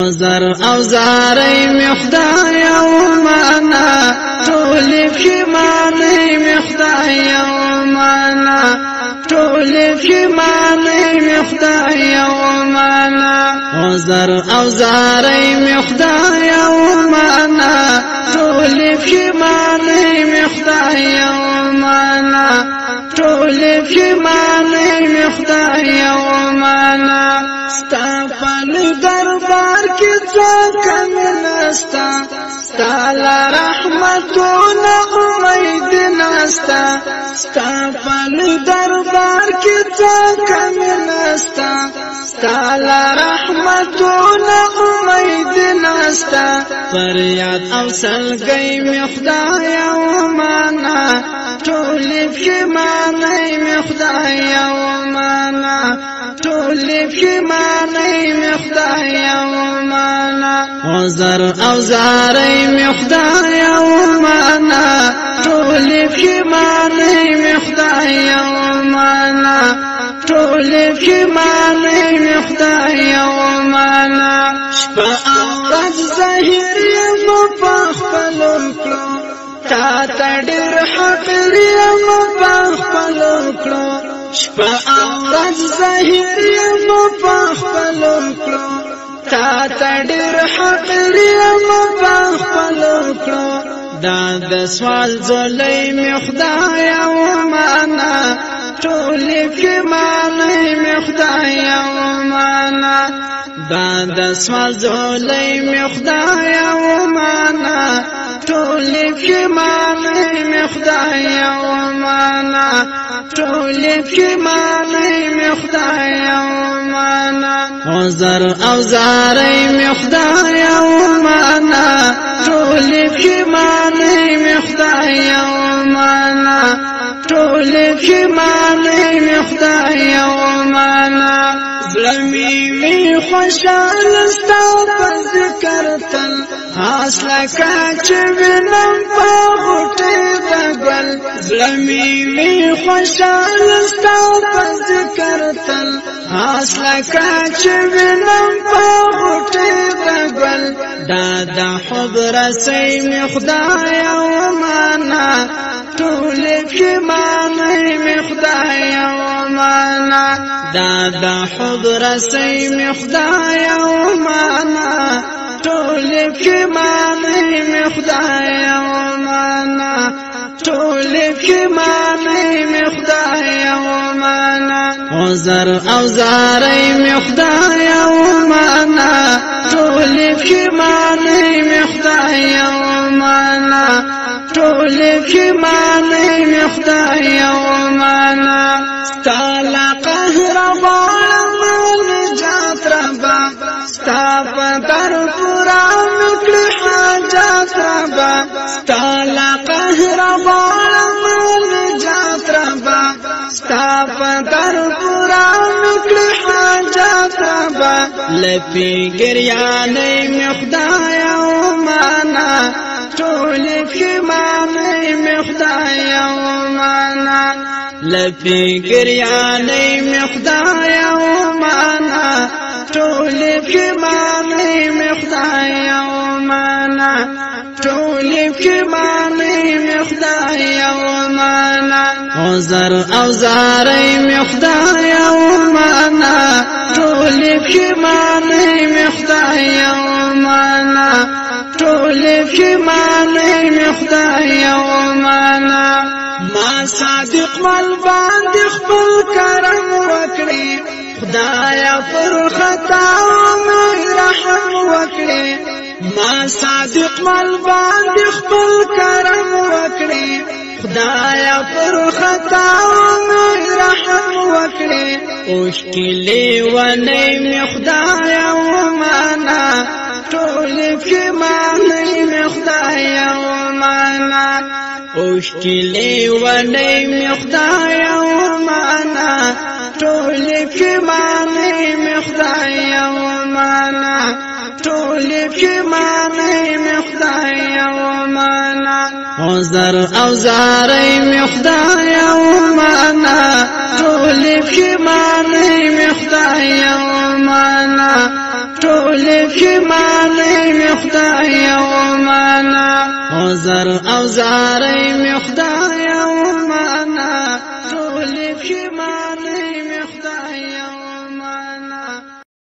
عذر او زارې مې خدای ومنه، ټولې پښېمانۍ مې خدای ومنه، ټولې پښېمانۍ مې خدای ومنه. عذر او زارې مې خدای ومنه، ټولې پښېمانۍ مې خدای ومنه، ټولې پښېمانۍ مې خدای ومنه. ستا په دربار کې څه کمی نشته، ستا له رحمتونه امید نشته، ستا په دربار کې څه کمی نشته، ستا له رحمتونه امید نشته. فریاد او سلګۍ مې خدای ومنه، ټولې پښېمانۍ مې خدای ومنه، ټولې پښېمانۍ مې خدای ومنه. عذر او زارۍ مې خدای ومنه، ټولې پښېمانۍ مې خدای ومنه، ټولې پښېمانۍ مې خدای ومنه. شپه او ورځ ظاهر یم په خپلو کړو، تا ته ډېر حقیر یم په خپلو کړو. شپه او ورځ ظاهر یم په خپلو کړو، تا ته ډېر حقیر یم په خپلو کړو. دا د سوال ځولۍ مې خدای ومنه، ټولې پښېمانۍ مې خدای ومنه، دا د سوال ځولۍ مې خدای ومنه، ټولې پښېمانۍ مې خدای ومنه، ټولې پښېمانۍ مې خدای ومنه. عذر او زارۍ مې خدای ومنه، ټولې پښېمانۍ مې خدای ومنه، ټولې پښېمانۍ مې خدای ومنه. زړه مې وي خوشحاله ستا په ذکر تل، خاص لکه چې وینم په غوټۍ د ګل. زړه مې وي خوشحاله ستا په ذکر تل، خاص لکه چې وینم په غوټۍ د ګل. دا د حب رسۍ مې خدای ومنه، ټولې پښېمانۍ مې خدای ومنه، دا د حب رسۍ مې خدای ومنه، ټولې پښېمانۍ مې خدای ومنه، ټولې پښېمانۍ مې خدای ومنه. عذر او زارۍ مې خدای ومنه، ټولې پښېمانۍ مې خدای ومنه، ټولې پښېمانۍ مې خدای ومنه. ستا له قهره غواړم نجات ربه، ستا په در پوره مې کړي حاجات ربه، ستا له قهره غواړم نجات ربه، ستا په در پوره مې کړي حاجات ربه. لپې ګریانۍ مې خدای ومنه، ټولې پښېمانۍ مې خدای ومنه، لپې ګریانۍ مې خدای ومنه، ټولې پښېمانۍ مې خدای ومنه، ټولې پښېمانۍ مې خدای ومنه. عذر او زارۍ مې خدای ومنه، ټولې پښېمانۍ مې خدای ومنه، ټولې پښېمانۍ مې خدای ومنه. ما صادق مل باندې خپل کرم وکړي، خدایا پر خطا مې رحم وکړي. ما صادق مل باندې خپل کرم وکړي، خدایا پر خطا مې رحم وکړي. اوښکې لیونۍ مې خدای ومنه، ټولې پښېمانۍ مې خدای ومنه، اوښکې لیونۍ مې خدای ومنه، ټولې پښېمانۍ مې خدای ومنه، ټولې پښېمانۍ مې خدای ومنه. عذر او زارۍ مې خدای ومنه، ټولې پښېمانۍ مې خدای ومنه، ټولې ټولې پښیمانۍ مې خدای ومنه. عذر او زارۍ مې خدای